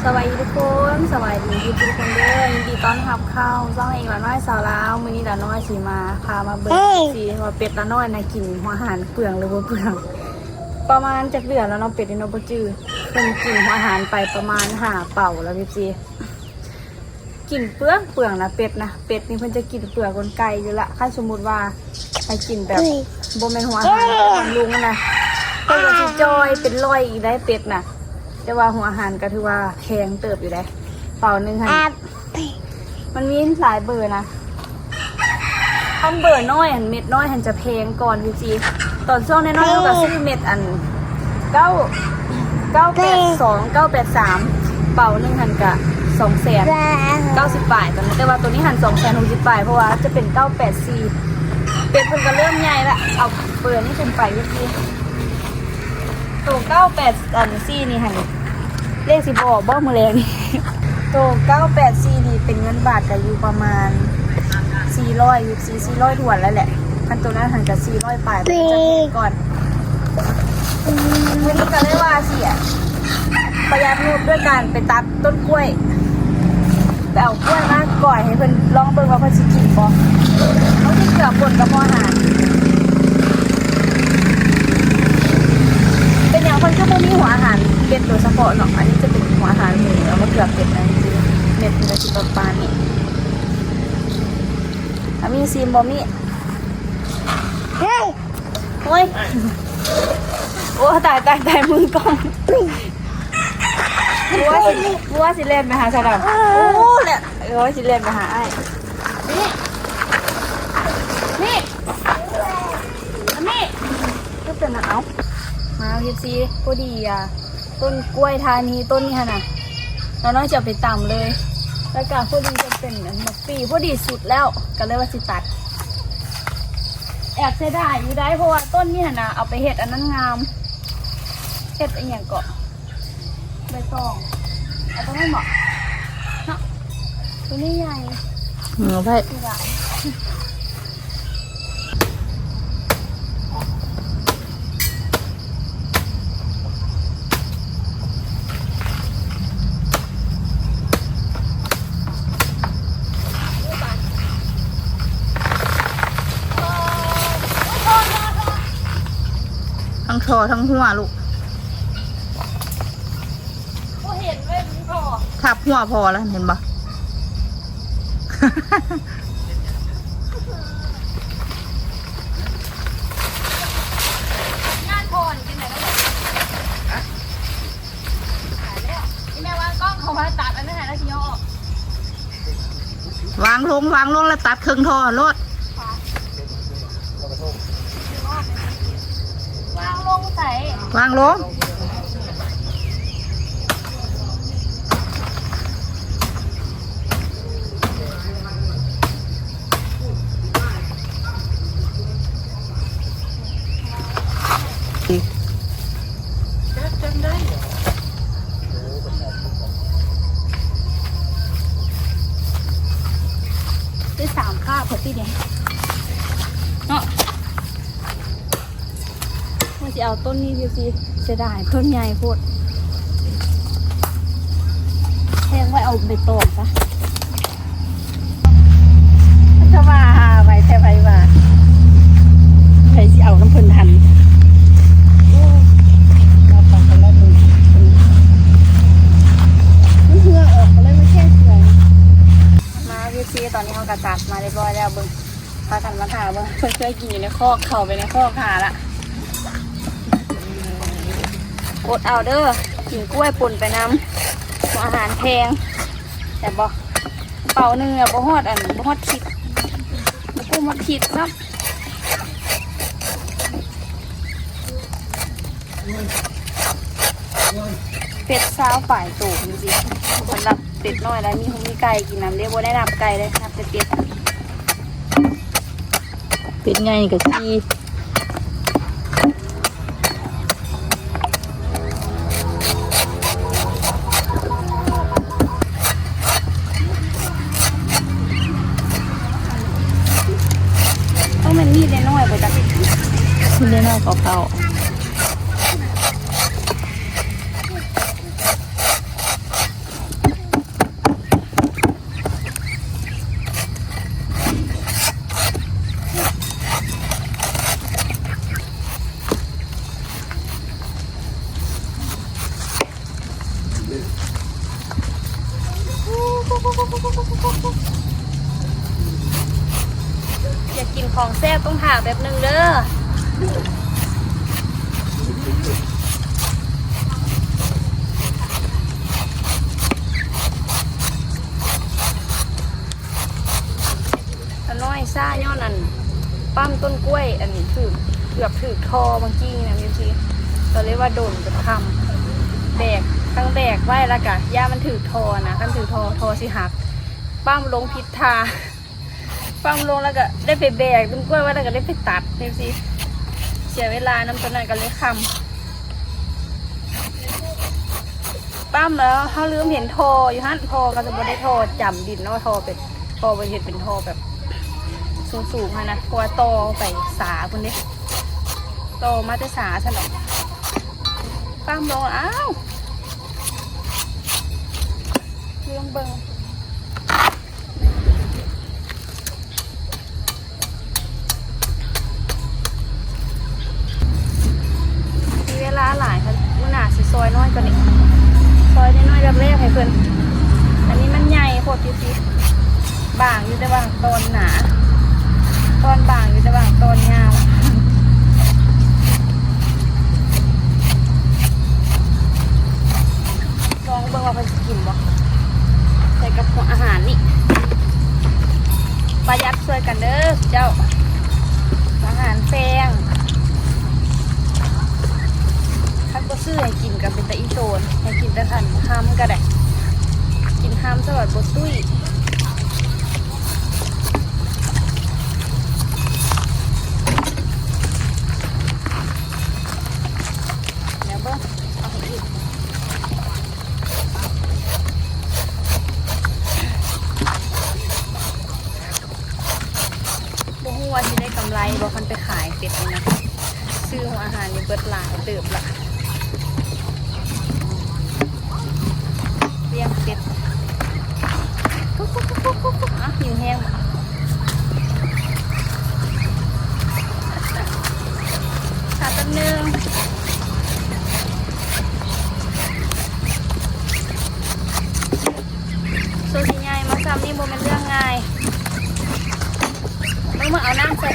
ສະບາຍດີທຸກຄົນ ສະບາຍດີທຸກຄົນເດີ ຍິນດີຕ້ອນຮັບເຂົ້າຊ່ອງເອງລານ້ອຍສາວລາວ. ມື້ນີ້ລານ້ອຍຊິມາ ພາມາເບິ່ງຊິວ່າເປັດລານ້ອຍນະ ກິນຫົວອາຫານເປືອງຫຼືບໍ່ເປືອງ. ປະມານຈັກເດືອນແລ້ວເນາະ ເປັດນີ້ເນາະ ບໍ່ຈື່. ເພິ່ນກິນຫົວອາຫານໄປປະມານຫ້າເປົາແລ້ວ ເອັຟຊີ. ກິນເປືອງເປືອງນະ ເປັດນະ ເປັດນີ້ເພິ່ນຈະກິນເປືອງກວ່າໄກ່ຢູ່ລະ. ຄັນສົມມຸດວ່າໃຫ້ກິນແບບ ບໍ່ແມ່ນຫົວອາຫານບຳລຸງນະ ເພິ່ນກໍຊິຈ່ອຍເປັນຮ້ອຍອີກໄດ໋ ເປັດນະ. ແຕ່ວ່າຫົວອາຫານກໍຖືວ່າແພງເຕີບຢູ່ໄດ໋ ເປົາໜຶ່ງຫັ້ນ. ມັນມີຫຼາຍເບີນະ ຄັນເບີນ້ອຍຫັ້ນ ເມັດນ້ອຍຫັ້ນຈະແພງກ່ອນ ເອັຟຊີ. ຕອນຊ່ວງນ້ອຍໆ ເຮົາກໍຊື້ເມັດອັນ ເກົ້າ ເກົ້າແປດສອງ ເກົ້າແປດສາມ ເປົາໜຶ່ງຫັ້ນກະສອງແສນເກົ້າສິບປາຍ ຕອນນັ້ນ. ແຕ່ວ່າໂຕນີ້ຫັ້ນສອງແສນຫົກສິບປາຍ ເພາະວ່າຈະເປັນເກົ້າແປດສີ່. ເປັດເພິ່ນກໍເລີ່ມໃຫຍ່ລະ ເອົາເປີນີ້ຂຶ້ນໄປ ເອັຟຊີ. ໂຕເກົ້າແປດ ອັນສີ່ນີ້ຫັ້ນ ເລກຊິບອກບໍ່ມື້ແລງນີ້? ໂຕເກົ້າແປດສີ່ນີ້ເປັນເງິນບາດກໍຢູ່ປະມານສີ່ຮ້ອຍ ສີ່ຮ້ອຍຖ້ວນແລ້ວແຫຼະ. ຄັນໂຕນັ້ນຫັ້ນກໍສີ່ຮ້ອຍປາຍ ເພິ່ນຈະແພງກ່ອນ. ມື້ນີ້ກໍເລີຍວ່າຊິປະຢັດງົບດ້ວຍການໄປຕັດຕົ້ນກ້ວຍ ໄປເອົາກ້ວຍມາກ່ອຍໃຫ້ເພິ່ນລອງເບິ່ງວ່າເພິ່ນຊິກິນບໍ່. ເຮົາຊິເກືອປົນກັບຫົວອາຫານ. ເປັນຫຍັງເພິ່ນຄືບໍ່ມີຫົວອາຫານເປັດໂດຍສະເພາະເນາະ? ອັນນີ້ຈະເປັນຫົວອາຫານໝູ ເອົາມາເກືອເປັດ. ອັນນີ້ເມັດມັນກໍຊິປະມານນີ້. ອາມີຊີມບໍ່ມີ? ໂອ້ຍ ໂອ້ ຕາຍ ຕາຍ ຕາຍ ມືກ້ອງ. ບົວຊິ ບົວຊິແລ່ນໄປຫາສາດຳ. ໂອ້ ແລ້ວ ໂອ້ຍ ຊິແລ່ນໄປຫາອ້າຍ. ນີ້ ນີ້ ອັນນີ້ ຄືເປັນອັນ ເອົາ ມາ ເອັຟຊີ ພໍດີ ອ່າ ຕົ້ນກ້ວຍທານີຕົ້ນນີ້ຫັ້ນນະ ລານ້ອຍຈະເອົາໄປຕຳເລີຍ. ແລ້ວກະພໍດີຈະເປັນອັນໝາກປີ ພໍດີສຸກແລ້ວ ກະເລີຍວ່າຊິຕັດ. ແອບເສຍດາຍຢູ່ໄດ໋ ເພາະວ່າຕົ້ນນີ້ຫັ້ນນະ ເອົາໄປເຮັດອັນນັ້ນງາມ ເຮັດອີ່ຫຍັງເກາະ ໃບຕອງ. ເອົາຕົວນັ້ນເບາະ ເນາະ ຕົວນີ້ໃຫຍ່ ເອົາໄປ. ທັງທໍ່ທັງຫົວລູກ ບໍ່ເຫັນເວີຍ ມັນພໍ ທັບຫົວພໍແລ້ວ ເຫັນບໍ່? ງານພໍນີ້ຈັ່ງໃດເນາະ? ຕາຍແລ້ວ ອີ່ແມ່ວາງກ້ອງເຂົ້າມາຕັດອັນນັ້ນໃຫ້ລະຊິຍໍອອກ. ວາງລົງ ວາງລົງ ແລ້ວຕັດເຄິ່ງທໍ່ໂລດ. ວາງລົງໃສ? ວາງລົງ. ຈັບຈັງໄດ້ ໄດ້ສາມຄາບພໍດີເດເນາະ. ວ່າຊິເອົາຕົ້ນນີ້ຢູ່ຊິ ເສຍດາຍ ຕົ້ນໃຫຍ່ໂພດ ແພງໄວ້ເອົາໃບຕອງຊະ. ຈະວ່າຫາໄວແທ້ ໃຜວ່າ ໃຜຊິເອົານຳເພິ່ນທັນ. ໂອ້ ເອົາໄປຄົນລະໜຶ່ງ ມັນເຫື່ອອອກ ກໍເລີຍມາແກ້ເຂືອ. ມາ ເອັຟຊີ ຕອນນີ້ເຮົາກໍຕັດມາຮຽບຮ້ອຍແລ້ວ ເບິ່ງ ພາກັນມາຖ້າເບິ່ງ ເພິ່ນເຄີຍກິນຢູ່ໃນຄອກ ເຂົ້າໄປໃນຄອກຖ້າລະ. ອົດເອົາເດີ ກິນກ້ວຍປົນໄປນຳ ເພາະອາຫານແພງ. ແຊບບໍ່? ເປົາໜຶ່ງອະ ບໍ່ຮອດອັນ ບໍ່ຮອດທິດ ບໍ່ກຸ້ມຮອດທິດເນາະ. ເປັດຊາວປາຍໂຕຈັ່ງຊີ້ ສຳລັບເປັດນ້ອຍ ແລ້ວມີຫົງມີໄກ່ກິນນຳເດ້ ບໍ່ໄດ້ນັບໄກ່ເດ້ ນັບແຕ່ເປັດ. ເປັດໃຫຍ່ກໍສີ່. ຕ້ອງແມ່ນມີດນ້ອຍໆ ບໍ່ຈັກ ມີດນ້ອຍໆ ເຂົາເຂົ້າ. ຢາກກິນຂອງແຊບຕ້ອງຖ້າແປັບໜຶ່ງເດີ. ຕານ້ອຍຊ້າຍ້ອນອັນປ້ຳຕົ້ນກ້ວຍ ອັນຖືກ ເກືອບຖືກທໍ່ເມື່ອກີ້ນີ້ນະ ເອັຟຊີ ກໍເລີຍວ່າດົນຈົນຄ່ຳ ແບກ ທັງແບກໄວ້ ແລ້ວກະຢ້ານມັນຖືກທໍ່ນະ ຄັນຖືກທໍ່ ທໍ່ຊິຫັກ ປ້ຳລົງຜິດທ່າ ປ້ຳລົງແລ້ວກະໄດ້ໄປແບກຕົ້ນກ້ວຍໄວ້ ແລ້ວກະໄດ້ໄປຕັດ ເອັຟຊີ ເສຍເວລານຳ ຕອນນັ້ນກໍເລີຍຄ່ຳ. ປ້ຳແລ້ວເຮົາລືມເຫັນທໍ່ຢູ່ຫັ້ນ ທໍ່ກໍຈະບໍ່ໄດ້ທໍ່ຈຳດິນເນາະ ທໍ່ເປັນ ທໍ່ເພິ່ນເຮັດເປັນທໍ່ແບບສູງໆຫັ້ນນະ ເພາະວ່າຕໍ່ໄປສາພຸ້ນເດ້ ຕໍ່ມາແຕ່ສາຊັ້ນດອກ. ປ້ຳລົງ ອ້າວ ລືມເບິ່ງ. ມີເວລາຫຼາຍ ມື້ໜ້າຊິຊອຍນ້ອຍກວ່ານີ້ ຊອຍນ້ອຍໆ ແລກໆ ໃຫ້ເພິ່ນ. ອັນນີ້ມັນໃຫຍ່ໂພດ ຢູ່ຕິ ບາງຢູ່ແຕ່ວ່າຕອນໜາ ຕອນບາງຢູ່ແຕ່ວ່າຕອນຍາວ. ລອງເບິ່ງວ່າເພິ່ນຊິກິນບໍ່ ໃສ່ກັບຫົວອາຫານນີ້. ປະຢັດຊ່ວຍກັນເດີເຈົ້າ ອາຫານແພງ. ຄັນບໍ່ຊື້ໃຫ້ກິນກໍເປັນຕາອີ່ໂຕນ ໃຫ້ກິນແຕ່ຫັ້ນ ຮຳກໍໄດ້ ກິນຮຳສະຫວັດບໍ່ຕຸ້ຍ. ດຽວເບິ່ງ ເອົາໃຫ້ອີກ ບໍ່ຮູ້ວ່າຊິໄດ້ກຳໄລບໍ່ ຄັນໄປຂາຍເປັດນີ້ນະ ຊື້ຫົວອາຫານນີ້ເບິດຫຼາຍເຕີບລະ ລ້ຽງເປັດ. ອ້າວ ຫິວແຮງ ຖ້າແປັບໜຶ່ງ. ໂຕຊິໃຫຍ່ມາຊ່ຳນີ້ບໍ່ແມ່ນເລື່ອງງ່າຍ. ເບິ່ງ ເບິ່ງ ເອົານ້ຳໃສ່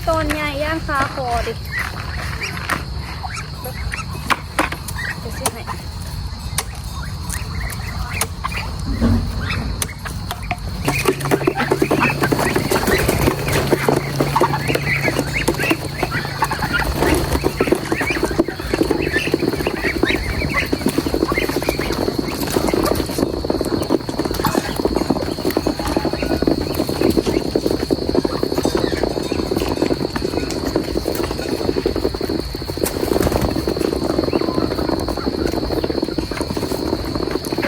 ຕອນໃຫຍ່ຢ້ານຄາຄໍເດ້.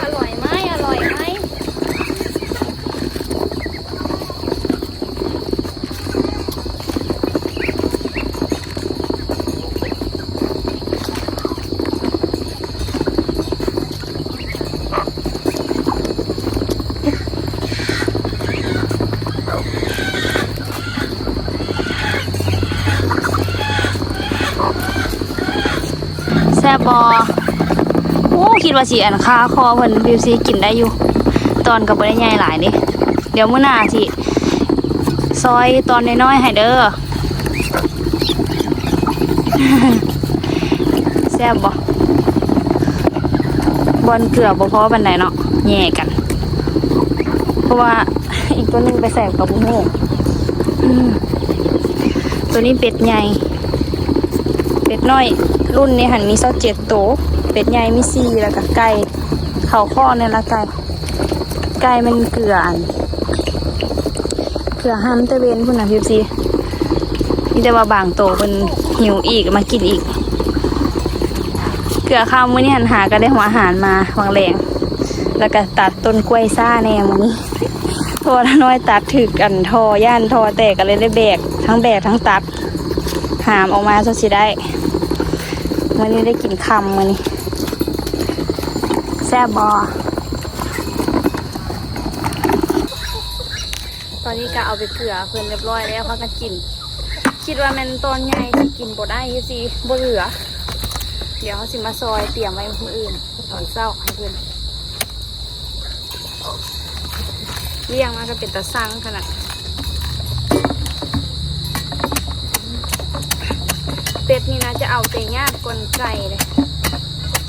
อร่อยไหม อร่อยไหม แซ่บบ่ โอ้ คิดว่าสิอันคาคอเพิ่น บิวสิกินได้อยู่ ตอนก็บ่ได้ใหญ่หลายเด้ เดี๋ยวมื้อหน้าสิซอยตอนน้อยๆให้เด้อ แซ่บบ่ บ่อนเกลือบ่พอปานใดเนาะ แย่กัน เพราะว่าอีกตัวหนึ่งไปใส่กับบ่ฮู้ อืม ตัวนี้เป็ดใหญ่ เป็ดน้อย รุ่นนี้หั่นมีซาวเจ็ดโต เป็ดใหญ่มีสี่ แล้วก็ไก่ เข้าคอกนี่ละไก่ ไก่มันเกลืออัน เกลือห้ำแต่เว็นพุ้นน่ะ พีเอฟซี มีแต่ว่าบางโตเพิ่นหิวอีก มากินอีก เกลือค่ำมื้อนี้หั่นหาก็ได้หัวอาหารมาหว่างแลง แล้วก็ตัดต้นกล้วยซ่าแน่มื้อนี้ เพราะว่าน้อยตัดถืกอันท่อ ย่านท่อแตก ก็เลยได้แบก ทั้งแบกทั้งตัด หามออกมาซะสิได้ มื้อนี้ได้กินค่ำมื้อนี้ แซ่บบ่ ตอนนี้ก็เอาไปเกลือเพิ่นเรียบร้อยแล้ว พากันกิน ຄິດວ່າແມ່ນຕອນໃຫຍ່ຊິກິນບໍ່ໄດ້ ຊິບໍ່ເຫຼືອ. ດຽວເຮົາຊິມາຊອຍຕຽມໄວ້ມື້ອື່ນຕອນເຊົ້າໃຫ້ເພິ່ນ. ລ້ຽງມາກໍເປັນຕາຊັງຂະໜາດ. ເປັດນີ້ນະຈະເອົາແຕ່ຍາດກ່ອນໄກ່ເດ້.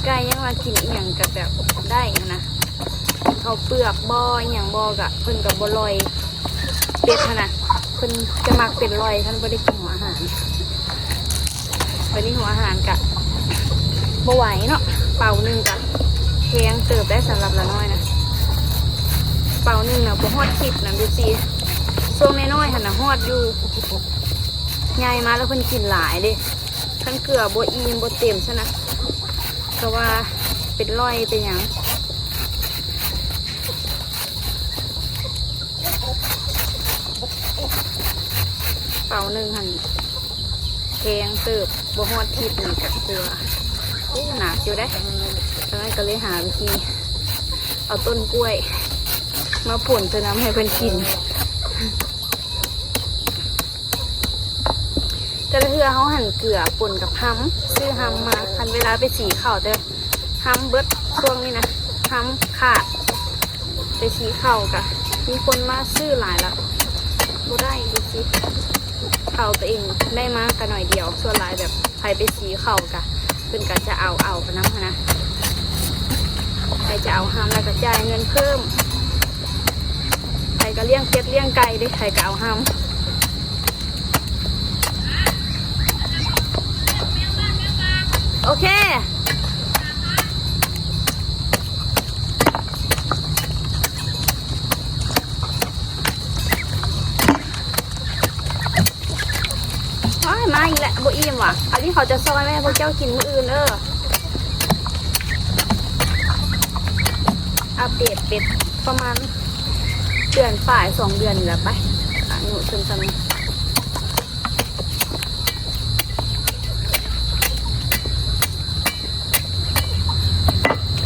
ໄກ່ຍັງວ່າກິນອີ່ຫຍັງກໍແບບໄດ້ຫັ້ນນະ. ເຂົ້າເປືອກບໍ່ ອີ່ຫຍັງບໍ່ ກະເພິ່ນກໍບໍ່ລ່ອຍ. ເປັດຫັ້ນນະ ເພິ່ນຈະມັກເປັນລ່ອຍ ຄັນບໍ່ໄດ້ກິນຫົວອາຫານ. ບັດນີ້ຫົວອາຫານກະບໍ່ໄຫວເນາະ. ເປົາໜຶ່ງກະແພງເຕີບໄດ໋ ສຳລັບລານ້ອຍນະ. ເປົາໜຶ່ງນະບໍ່ຮອດສິບນະ ເອັຟຊີ. ຊ່ວງນ້ອຍໆຫັ້ນນະຮອດຢູ່. ໃຫຍ່ມາແລ້ວເພິ່ນກິນຫຼາຍເດ້. ຄັນເກືອບໍ່ອີ່ມບໍ່ເຕັມຊັ້ນນະ ກໍວ່າເປັນລ່ອຍເປັນຫຍັງ. ເປົາໜຶ່ງຫັ້ນແພງເຕີບ ບໍ່ຮອດທິບນີ້ກະຄືວ່າ ໂອ້ ໜັກຢູ່ເດ້. ຕອນນັ້ນກໍເລີຍຫາວິທີເອົາຕົ້ນກ້ວຍມາປົນໃສ່ນ້ຳໃຫ້ເພິ່ນກິນ. ແຕ່ລະເທື່ອເຮົາຫັ້ນເກືອປົນກັບຮຳ ຊື້ຮຳມາ ຄັນເວລາໄປສີເຂົ້າເດີ ຮຳເບິດຊ່ວງນີ້ນະ ຮຳຂາດ. ໄປສີເຂົ້າກະມີຄົນມາຊື້ຫຼາຍລະ ບໍ່ໄດ້ ເອັຟຊີ. ເຂົ້າຕົວເອງໄດ້ມາກະໜ້ອຍດຽວ ສ່ວນຫຼາຍແບບໃຜໄປສີເຂົ້າກະ ເພິ່ນກະຈະເອົາ ເອົານຳຫັ້ນນະ. ໃຜຈະເອົາຮຳແລ້ວກະຈ່າຍເງິນເພີ່ມ. ໃຜກະລ້ຽງເປັດລ້ຽງໄກ່ເດ້ ໃຜກະເອົາຮຳ. ໂອເຄ. ໂອ້ຍ ມາອີກແລ້ວ ບໍ່ອີ່ມຫວາ. ອັນນີ້ເຂົາຈະຊອຍໄວ້ໃຫ້ພວກເຈົ້າກິນມື້ອື່ນເດີ. ອັບເດດເປັດປະມານເດືອນປາຍ ສອງເດືອນນີ້ລະໄປ ອາຍຸເພິ່ນຊ່ຳນີ້.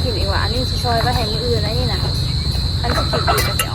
ກິນອີກວ່າ ອັນນີ້ຊິຊອຍໄວ້ໃຫ້ມື້ອື່ນ ອັນນີ້ນະ ຄັນຊິກິນອີກກໍຊິ